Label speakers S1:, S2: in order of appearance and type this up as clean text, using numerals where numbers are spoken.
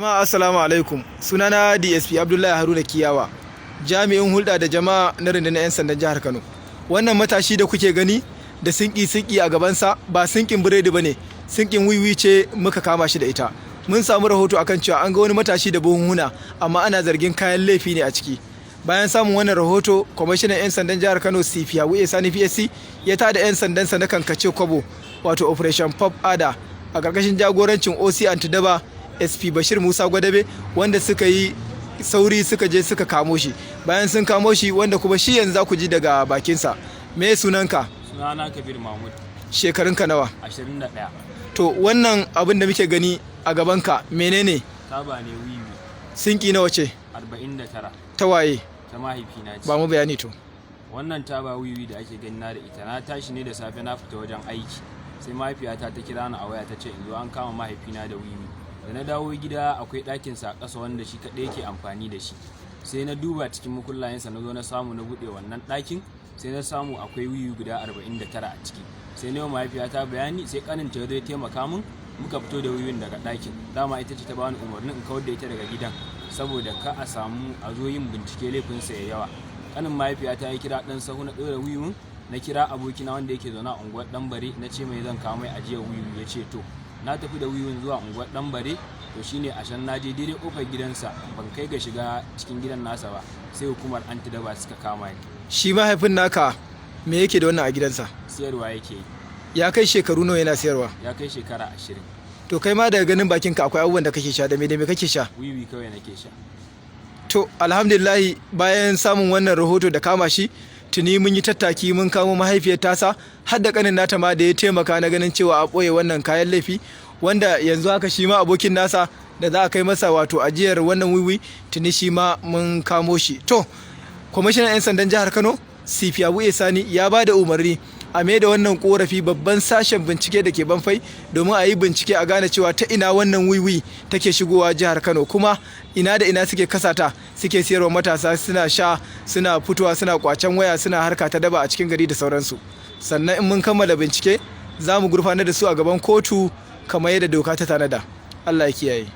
S1: Jama'a, assalamu alaikum. Sunana DSP Abdullahi Haruna Kiyawa, jami'in hulɗa da jama'a na rundunar 'yan sandan jihar Kano. Wannan matashi da kuke gani da sinki sinki a gabansa ba sinkin biredi bane, sinkin wiwi ce muka kama shi da ita. Mun samu rahoto akan cewa an ga wani matashi da buhunhuna, amma ana zargin kayan laifi ne a ciki. Bayan samun wannan rahoto, kwamishinan 'yan sandan jihar Kano, CP Habu Sani PSC, ya tada 'yan sandansa na kankace kwabo, wato Operation Puff Adder, a ƙarƙashin jagorancin OC Antidaba SP Bashir Musa Gwadabe, wanda suka yi sauri suka je suka kamo shi. Bayan sun kamo shi, wanda kuma shi yanzu za ku ji daga bakinsa. Me sunanka?
S2: Sunana Kabir Mahmud.
S1: Shekarunka nawa?
S2: 21.
S1: To, wannan abin da muke gani a gabanka menene?
S2: Taba ne, wiwi.
S1: Sinki nawa ce?
S2: 49.
S1: Ta waye?
S2: Ta mahaifina ce.
S1: Ba mu bayani to.
S2: Wannan taba wiwi da ake gani na da ita, na tashi ne da safe na fita wajen aiki, sai mahaifiyata ta kira ni a waya ta ce in zo, an kama mahaifina da wiwi. Da na dawo gida, akwai ɗakinsa a ƙasa wanda shi kaɗai yake amfani da shi. Sai na duba cikin mukullayensa, na zo na samu na buɗe wannan ɗakin, sai na samu akwai wiwi guda 49 a ciki. Sai na yi wa mahaifiyata bayani, sai ƙaninta ya zo ya taimaka min muka fito da wiwin daga ɗakin. Dama ita ce ta bani umarnin in kawar da ita daga gidan saboda ka a samu a zo yin bincike laifinsa ya yawa. Kanin mahaifiyata ya kira ɗan sahu, na ɗora wiwin, na kira abokina wanda yake zaune a unguwar Ɗanbare, na ce mai zan kawo mai ajiyar wiwi. Ya ce to. Na tafi da wiwin zuwa unguwar Ɗanbare. To, shine a can na je daidai kofar gidansa, ban kai ga shiga cikin gidan nasa ba, sai hukumar antidaba suka kama ni.
S1: Shi mahaifin naka me yake da wannan a gidansa?
S2: Siyarwa yake yi.
S1: Ya kai shekaru nawa yana siyarwa?
S2: Ya kai shekara 20.
S1: To, kai ma daga ganin bakinka akwai abubuwan da kake sha. Da me da me kake sha?
S2: Wiwi kawai nake sha.
S1: To, alhamdulillahi, bayan samun wannan rahoto da kama shi, tuni mun yi tattaki mun kamo mahaifiyar tasa har da kanin nata ma da ya taimaka na ganin cewa a ɓoye wannan kayan laifi, wanda yanzu haka shi ma abokin nasa da za a kai masa wato ajiyar wannan wiwi, tuni shi ma mun kamo shi. To, kwamishinan 'yan sandan jihar Kano, CP Abu Sani, ya ba da umarni a mai da wannan korafi babban sashen bincike da ke Banfai domin a yi bincike a gane cewa ta ina wannan wiwi take shigowa jihar Kano, kuma ina da ina suke kasata suke siyarwa matasa suna sha, suna fitowa suna kwacen waya, suna harka ta daba a cikin gari da sauransu. Sannan in mun kammala bincike, za mu gurfanar da su a gaban kotu kamar yadda doka ta tanada. Allah ya kiyaye.